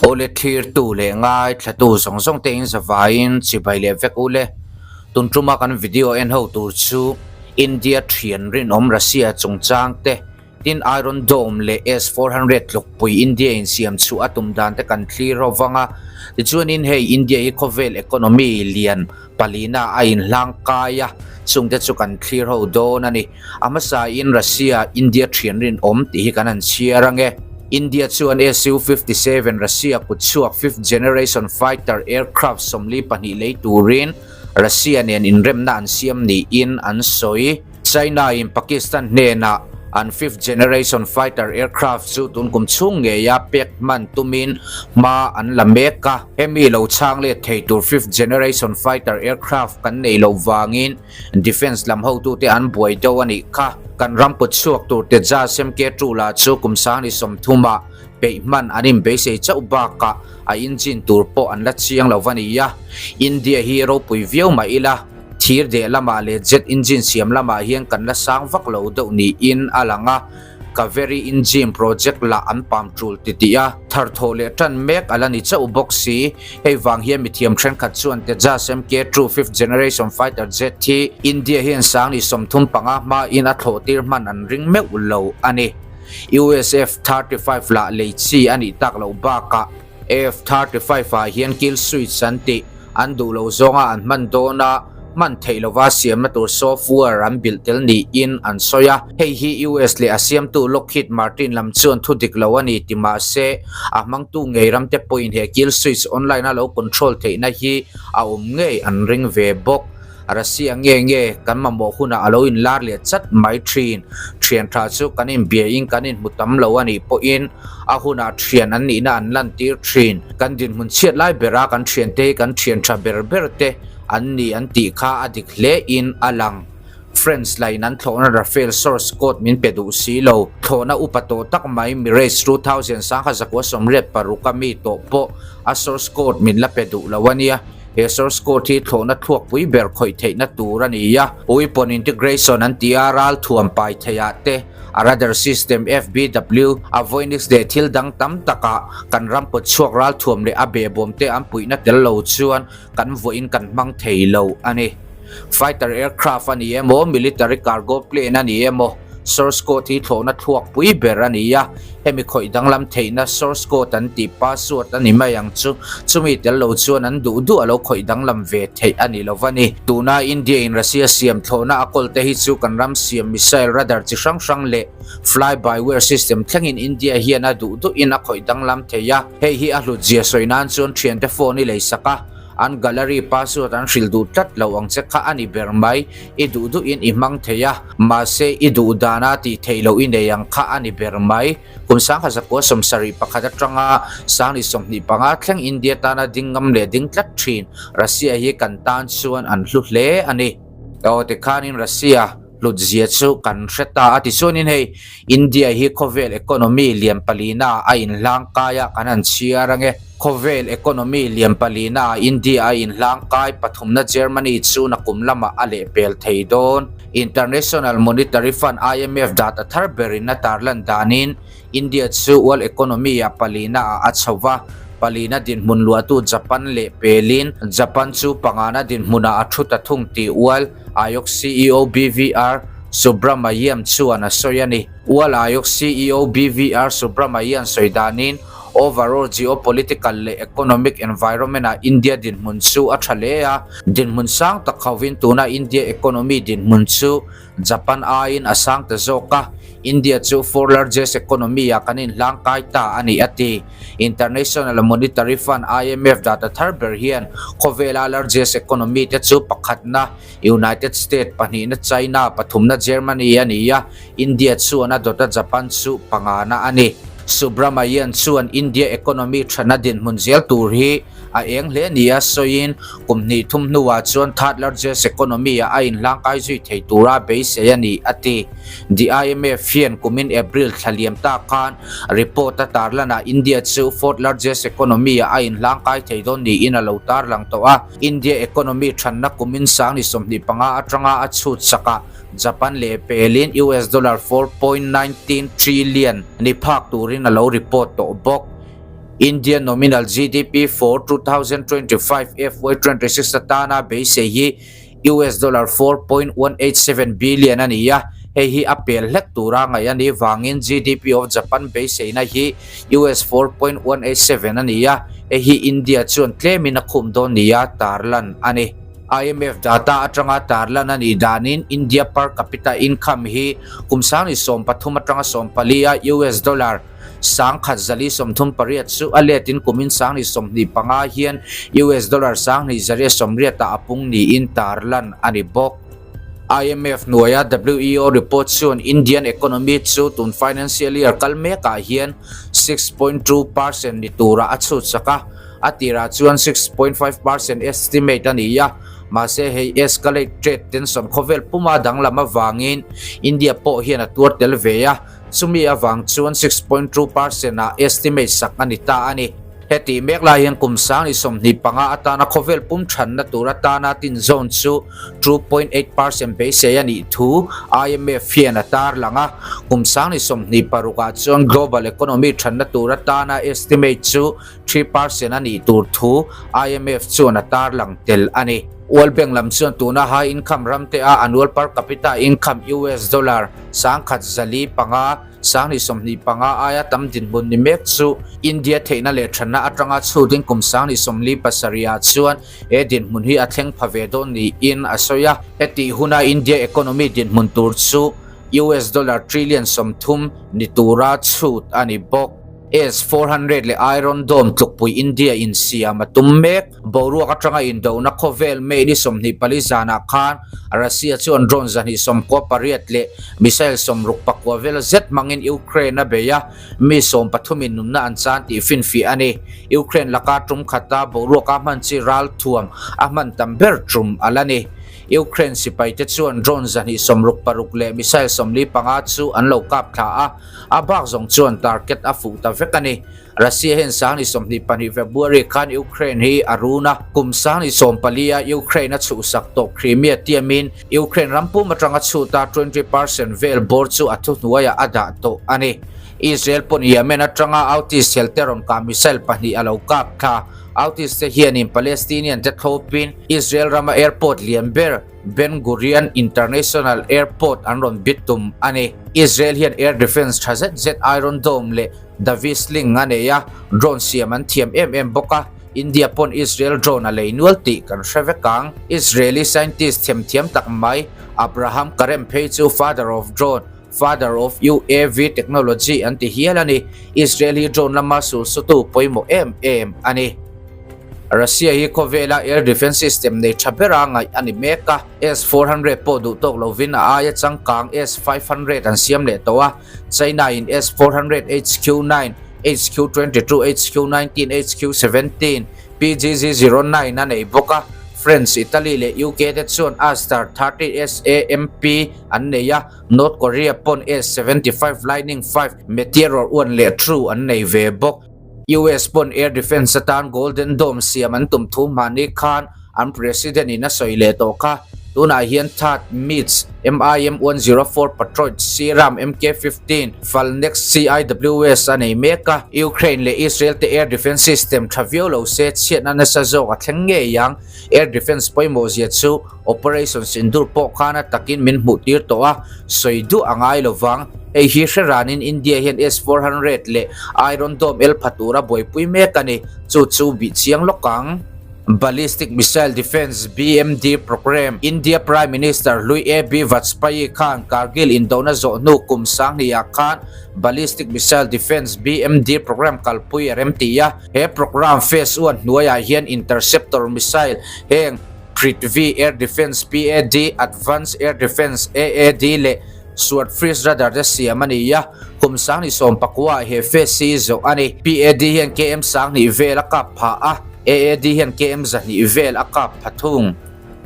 Awle thlirtu leh ngaithlatu zawng zawng te in zavaiin chibai leh vek u le. Tun tuma kan video en ho tur chu India thian rinawm Russia chungchang te Tin, Iron Dome leh S 400 tlukpui India in siam chhuah a tum dan te kan thlir ho vang a. Tichuanin hei India hi khawvel economy lian palina a inhlang kai a, chungte chu kan thlir ho dawn a ni. A hmasain Russia, India thian rinawm tih hi kan han chhiar ang e. India chuan Su-57 Russia kutchhuak fifth generation fighter aircraft 42 lei turin Russia nen inremna an siam niin an sawi. China in Pakistan hnenah an fifth generation fighter aircraft chu tun kum chhung ngeia pek hman tumin hma an la mek a. Hemi lo chhang let thei tur fifth generation fighter aircraft kan nei loh vangin defence lam hotute an buai deuh a nih kha. Kan ram kut chhuak tur Tejas MK two lah chu kum sangni sawmthumah peih hman an inbeisei chauh bakah a engine tur pawh an la chiang lo va nia. India hi ropui viau mah ila. Thir deh lamah leh jet engine siam lamah hian kan la sang vak lo deuh niin a lang a, Kaveri engine project lah an pam tul titih a, thar thawh leh tan mek a la ni chauh bawk si. Hei vang hian mithiam thenkhat chuan Tejas MK two fifth generation fighter jet hi India hian sangni 35 hmain a thlawh tir hman an ring meuh lo a ni. US F-35 lah lei chi a nih tak loh bakah F-35 ah hian kill switch an tih an duh lo zawnga an hman dawn a, hman theih lova siamna tur software an bilh tel niin an sawi a. Hei hi US leh a siamtu Lockheed Martin lam chuan thu dik lo a ni ti mah se, a hmangtu ngei ramte pawhin he kill switch online a lo control theihna hi a awm ngei an ring ve bawk. Russia nge nge kan mamawh hunah a lo inlar leh chat mai thin. Thian tha chu kan inbiain kan inhmu tam lo a nih pawhin a hunah thian an nihna an lantir thin. Kan dinhmun chhiat lai bera kan thiante hi kan thian tha ber ber te an ni an tih kha a dik hle in a lang. French lain an thlawhna Rafale source code min pe duh si lo. Thlawhna upa tawh tak mai Mirage 2186 a mi tawh pawh a source code min la pe duh lo a nia. He source code hi thlawhna thluakpui ber khawih theihna tur a ni a. Weapon integration an ti a, ral thuam pai theihah te, a radar system, FBW, a Voynix leh thil dang tam takah kan ram kawt chhuak ral thuam leh a behbawm te an puihna tel lo chuan kan vawiin kan hmang thei lo a ni. Fighter aircraft a ni emaw, military cargo plane a ni emaw, source code hi thlawhna thluakpui ber a ni a, hemi khawih danglam theihna source code an tih password a ni mai ang chu, chumi tel lo chuan an duh duh a lo khawih danglam ve theih a ni lo va ni. Tuna India in Russia siam thlawhna a kawl te hi chu kan ram siam missile radar chi hrang hrang leh fly by wire system thlengin India hian a duh duhin a khawih danglam thei a, hei hi a hlut zia sawi nan chuan thiante phone i lei sak a, An gallery password an hrilh duh tlat lo ang che kha a ni ber mai. I duh duhin i hmang thei a, mahse i duh dana tih theih loh i nei ang kha a ni ber mai. Kum 1971 atanga 2025 thleng India tana ding ngam leh ding tlat thin Russia hi kan tan chuan an hlu hle a ni. Aw tikhanin Russia hlut zia chu kan hre ta a tichuanin hei India hi khawvel economy lian palina a inhlang kai a kan han chhiar ange. Khawvel economy lian palina ah India a inhlang kai pathumna Germany chu nakum lamah a lehpel thei dawn. International Monetary Fund, IMF, data thar berin a tarlan danin India chu world economy ah palina ah a chho va, palina dinhmun luahtu Japan leh pelin Japan chu pangana dinhmunah a thu ta thung tih World Aayog ceo BVR Subrahmanyam chuan a sawi a ni. World Aayog ceo BVR Subrahmanyan sawi danin overall geopolitical leh economic environment ah India dinhmun chu a tha hle a, dinhmun sang tak hovin tuna India economy dinhmun chu Japan aiin a sang ta zawk a, India chu fourth largest economy ah kan inhlang kai ta a ni a ti. International Monetary Fund, IMF, data thar ber hian khawvela largest economy te chu pakhatna United States, pahnihna China, pathumna Germany a ni a, India chuan a dawta Japan chu pangana a ni. Subramayan chuan India economy thana dinhmun zel tur hi A eng hle nia sawiin kum hnih thum hnuah chuan third largest economy ah a inhlangkai zui thei tura beisei a ni, a ti. The IMF hian kumin April thla liam tak khan report a tarlanah India chu fourth largest economy ah a inhlangkai thei dawn niin a lo tarlang tawh a. India economy thanna kumin sang ni 25 atanga a chhut chakah Japan leh pelin US dollar 4.19 trillion ni phak turin a lo report tawh bawk. India nominal GDP for 2025 FY26 atana beisei hi US dollar 4.187 billion a ni a, hei hi a pel hlek tura ngaih a nih vangin GDP of Japan beiseina hi US 4.187 a ni a, hei hi India chuan tlemin a khum dawn nia tarlan a ni. IMF data atanga tarlan a nih danin India per capita income hi kum 2013 atanga 14 a US dollar 1438 chu a letin kumin 2025 hian US dollar 2180 ah a pung niin tarlan a ni bawk. IMF hnuaia WEO report chuan Indian economy chu tun financial year kal mekah hian 6.2% ni turah a chhut sak a, a tirah chuan 6.5% estimate a ni a, mahse hei escalate trade tension khawvel puma danglam avangin India pawh hian a tuar tel ve a. Chumi avang chuan 6.2 percent ah estimate sak a ni ta a ni. Heti mek lai hian kum 2025 atana khawvel pum thanna tur atana tin zawn chu 2.8 percent beisei a nih thu IMF hian a tarlang a. Kum 2026 ah chuan global economy thanna tur atana estimate chu 3 percent a nih tur thu IMF chuan a tarlang tel a ni. World Bank lam chuan tuna high income ram te a annual per capita income US dollar 1405, 2025 aia tam dinhmun ni mek chu India theihna leh thanna atanga chhutin kum 2047 ah chuan he dinhmun hi a thleng pha ve dawn niin a sawi a. Hetih huna India economy dinhmun tur chu US dollar trillion 30 ni tura chhut a ni bawk. S-400 leh Iron Dome tlukpui India in siam a tum mek. Boruak atanga indohna khawvel May ni 24 zanah khan Russia chuan drone 298 leh missile 69 vel zet hmangin Ukraine a bei a, mi 13 in nunna an chan tih finfiah a ni. Ukraine laka tum khata boruaka hman chi ral thuam a hman tam ber tum a la ni. Ukraine sipaite chuan drone 266 leh missile 45 chu an lo kap thla a, A bak zawng chuan target a fuh ta vek a ni. Russia hian 2022 February khan Ukraine hi a run a, kum 2014 a Ukraine a chhuhsak tawh Crimea tiamin Ukraine ram pum atanga chhuta 20% vel bawr chu a thuhnuaiah a dah tawh a ni. Israel pawn Yemen atanga Houthis helte rawn kah missile pahnih a lo kap thla. Houthis te hianin Palestinian te thlawpin Israel rama airport lian ber Ben Gurion International Airport an rawn bit tum a ni. Israel hian air defence tha zet zet Iron Dome leh David Sling a nei a, drone siam an thiam em em bawk a, India pawn Israel drone a lei nual tih kan hre vek ang. Israeli scientist themthiam tak mai Abraham Karem phei chu father of drone, father of UAV technology an ti hial a ni. Israel hi drone lama sulsutu pawimawh em em a ni. Russia hi khawvela air defence system nei tha bera ngaih a ni mek a, S-400 pawh duh tawk lovin a aia changkang S-500 an siam leh tawh a, China in S-400 HQ-9, HQ-22, HQ-19, HQ-17, PGZ-09 a nei bawk a, France, Italy leh UK te chuan Aster 30 SAMP an nei a, North Korea pawn S-75 Lightning 5 Meteor 1 leh 2 an nei ve bawk. US pawn air defence atan Golden Dome siam an tum thu hmahni khan an president in a sawi leh tawh kha. Tunah hian THAAD, MIDS, MIM-104 Patriot, C-RAM, MK-15, Falnex CIWS a nei mek a. Ukraine leh Israel te air defence system tha viau lo se chhiatna nasa zawk a thleng ngei ang. Air defence pawimawh zia chu Operation Sindoor pawh khan a takin min hmuh tir tawh a, sawi duh a ngai lo vang. Hei hi hre ranin India hian S-400 leh Iron Dome el pha tura buaipui mek a ni, chu chu bih chiang lawk ang. Ballistic Missile Defence, BMD, Programme, India Prime Minister hlui AB Vajpayee khan Kargil indona zawh hnu kum 2000 ah khan Ballistic Missile Defence, BMD, Programme kalpui a remti a. He programme phase one hnuaiah hian interceptor missile heng Prithvi Air Defence, PAD, Advanced Air Defence, AAD, leh Swordfish radar te siam a ni a, kum 2019 ah he phase hi zawh a ni. PAD hian KM 2000 vel a kap pha a, AAD hian KM 200 vel a kap pha thung.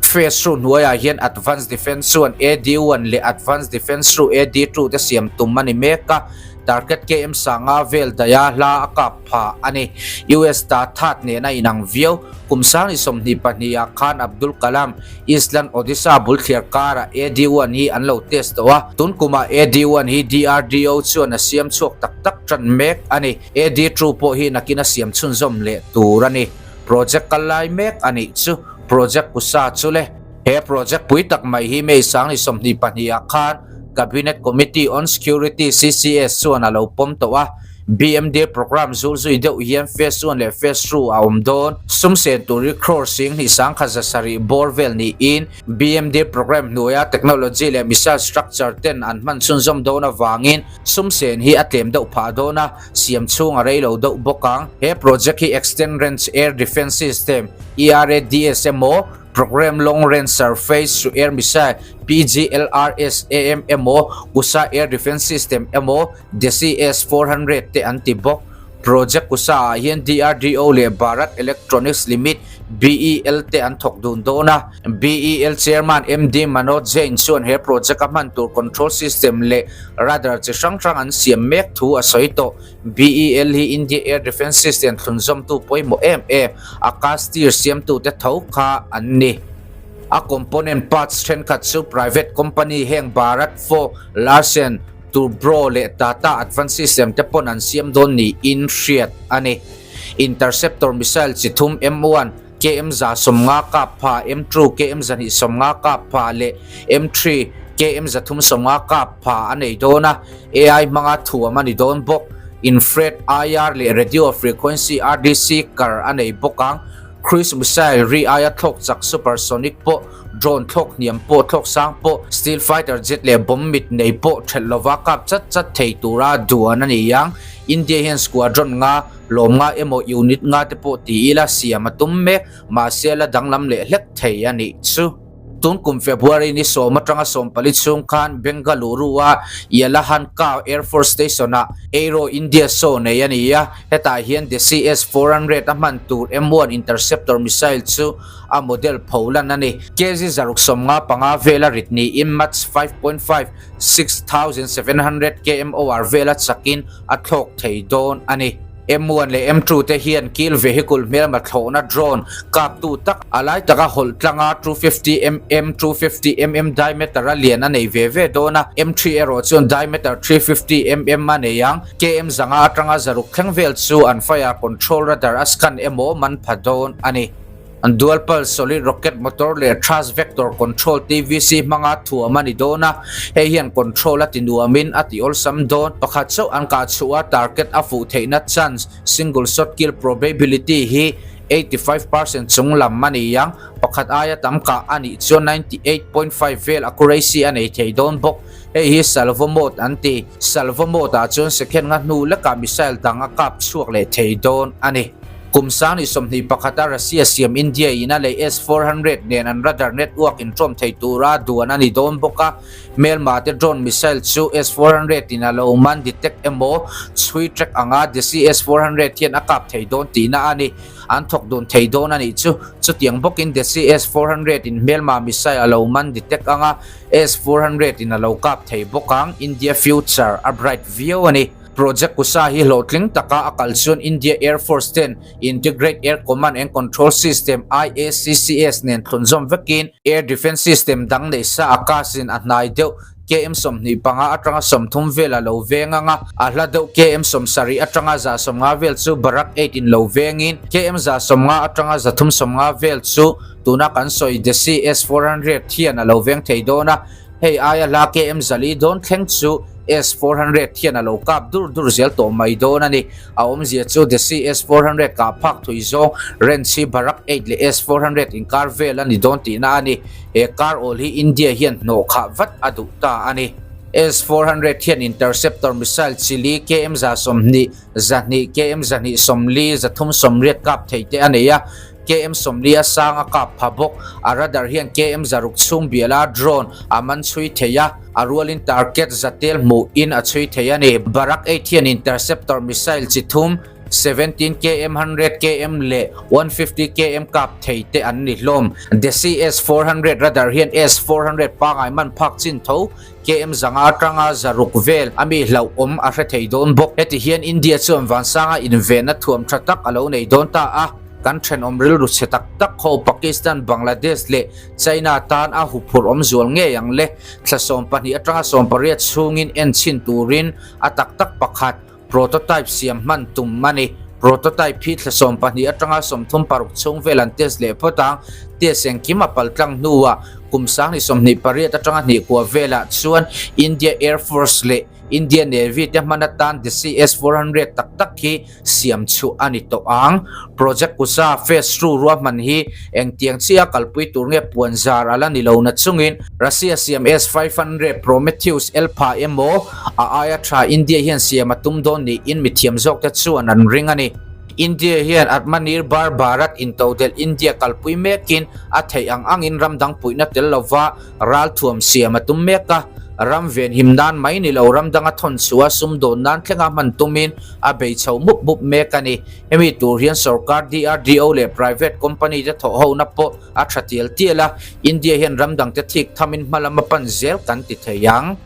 Phase ru hnuaiah hian Advanced Defence chuan AD-1 leh Advanced Defence ru AD-2 te siam tum a ni mek a. Target KM sanga vel daia hla a kap pha a ni. US ta that nen a inang viau. Kum 2022 ah khan Abdul Kalam Island Odisha bul thliar karah AD-1 hi an lo test tawh a. Tun kumah AD-1 hi DRDO chuan a siam chhuak tak tak tan mek a ni. AD-2 pawh hi nakin a siam chhunzawm leh tur a ni. Project kal lai mek a nih chu Project Kusa chu le. He project pui tak mai hi May 2022 ah khan Cabinet Committee on Security, CCS, chuan a lo pawm tawh a. BMD programme zul zui deuh hian Phase 1 leh Phase 2 a awm dawn. Sum sen tur hi crore 21,700 bawr vel niin BMD programme hnuaia technology leh missile structure ten an hman chhunzawm dawn avangin sum sen hi a tlem deuh phah dawn a, siam chhung a rei lo deuh bawk ang. He project hi Extend Range Air Defence System, ERADS, emaw Programme Long Range Surface to Air Missile, PGLRSAM, emaw Kusa Air Defence System emaw Desi S-400 te an ti bawk. Project Kusa ah hian DRDO leh Bharat Electronics Limit, BEL, te an thawk dun dawn a. BEL Chairman MD Manoj Jain chuan he project a hman tur control system leh radar chi hrang hrang an siam mek thu a sawi tawh. BEL hi India Air Defence System thlunzawmtu pawimawh em em, Akash tir siamtute tho kha an ni. A component parts thenkhat chu private company heng Bharat Forge, Larsen, Turbro leh Tata Advanced System te pawn an siam dawn niin hriat a ni. Interceptor missile chi thum M1, KM 150 kap pha, M2, KM 250 kap pha leh M3, KM 350 kap pha a nei dawn a, AI hmanga thuam a ni dawn bawk. Infrared, IR, leh Radio Frequency, RDC, kar a nei bawk ang. Cruise missile ri aia thlawk chak supersonic pawh Drone thlawk hniam pawh thlawk sang pawh steel fighter jet leh bomb mit nei pawh thelh lova kap chat chat thei tura duan a ni ang. India hian squadron nga, lawm nga emaw unit nga te pawh ti ila siam a tum mek, mahse la danglam leh hlek thei a nih chu. Tun kum February ni sawm atanga 14 chhung khan Bengaluru-a Yelahanka Air Force Station-ah Aero India show nei a ni a, hetah hian Desi S-400 a hman tur M-1 Interceptor missile chu a model pho lan a ni. Kg 655 vela rit niin Mach 5.5, 6,700 kmor vela chakin a thlawk thei dawn a ni. M1 leh M2 te hian kill vehicle hmelma thlawhna drone kaptu tak a lai taka hawlh tlanga 250 mm, 250 mm diameter a lian a nei ve ve dawn a, M3 erawh chuan diameter 350 mm a nei ang. KM 500 atanga 600 thleng vel chu an fire control radar a scan emaw man pha dawn a ni. Dual pulse solid rocket motor leh thrust vector control, TVC, hmanga thuam a ni dawn a, hei hian control a ti nuamin a ti awlsam dawn. Pakhat chauh an kah chhuah a, target a fuh theihna chance, single shot kill probability, hi 85% chung lam a ni ang. Pakhat aia tam kah a nih chuan 98.5 vel accuracy a nei thei dawn bawk. Hei hi salvo mode an ti. Salvo mode ah chuan second nga hnu lekah missile dang a kap chhuak leh thei dawn a ni. Kum 2021 a Russia siam India in a lei S-400 nen an radar network inṭawm thei tura duan a ni dawn bawk a, hmelma te drone missile chu S-400 in a lo man detect emaw chhui track anga desi S-400 hian a kap thei dawn tihna a ni. An thawk dun thei dawn a nih chu. Chutiang bawkin desi S-400 in hmelma missile a lo man detect anga S-400 in a lo kap thei bawk ang. India future a bright viau a ni. Project Kusa hi hlawhtling taka a kal chuan India Air Force ten Integrate Air Command and Control System, IACCS, nen thlunzawm vekin Air Defence System dang neih sa a kasin a hnai deuh KM 25 atanga 30 vel a lo veng ang a, a hla deuh KM 70 atanga 150 vel chu Barak 8 in lo vengin KM 150 atanga 350 vel chu tuna kan sawi Desi S-400 hian a lo veng thei dawn a. Hei aia hla KM Zali dawn thleng chu S-400 hian a lo kap dur dur zel tawh mai dawn a ni. A awmzia chu Desi S-400 kah phak thui zawng range hi Barak 8 leh S-400 inkar vel a ni dawn tihna a ni. He kar awl hi India hian hnawh khah vat a duh ta a ni. S-400 hian interceptor missile chili KM 120, 200, KM 240, 380 kap thei te a nei a. KM 40 a sang a kap pha bawk. A radar hian KM 600 chhung biala drone a man chhui thei a, a rualin target zatel hmuhin a chhui thei a ni. Barak 8 hian interceptor missile chi thum 17 km, 100 km leh 150 km kap thei te an ni hlawm. Desi S-400 radar hian S-400 pangai man phak chin tho km 500 atanga 600 vel a mi hlauhawm a hre thei dawn bawk. Heti hian India chuan vansanga invenna thuam tha tak a lo nei dawn ta a, kan thenawm rilru chhe tak tak ho Pakistan, Bangladesh leh China tan a huphurh awm zual ngei ang le. Thla 12 atanga 18 chhungin en chhin turin a tak tak pakhat Prototype siam hman tum a ni. Prototype hi thla 12 atanga 36 chhung vel an test leh phawt ang. Test engkim a paltlang hnuah kum 2028 atanga hnih kua velah chuan India Air Force leh India Navy te hman atan Desi S-400 tak tak hi siam chhuah a ni tawh ang. Project Kusa Phase Two ruahman hi engtiang chiah a kalpui tur nge puan zar a la ni lo na chungin Russia siam S-500 Prometheus Alpha emaw a aia tha India hian siam a tum dawn niin mithiam zawkte chuan an ring a ni. India hian Atmanirbhar Bharat intodelh India kalpui mekin a theih ang angin ram dang puihna tel lova Ralthuam siam a tum mek a, ram venhim nan mai ni lo ram danga thawn chhuah a sumdawn nan thlenga hman tumin a bei chho mup mup mek a ni. Hemi tur hian sorkar DRDO leh private company te thawh hona pawh a tha tial tial a, India hian ram dangte thik thamin hma lam a pan zel kan ti thei ang.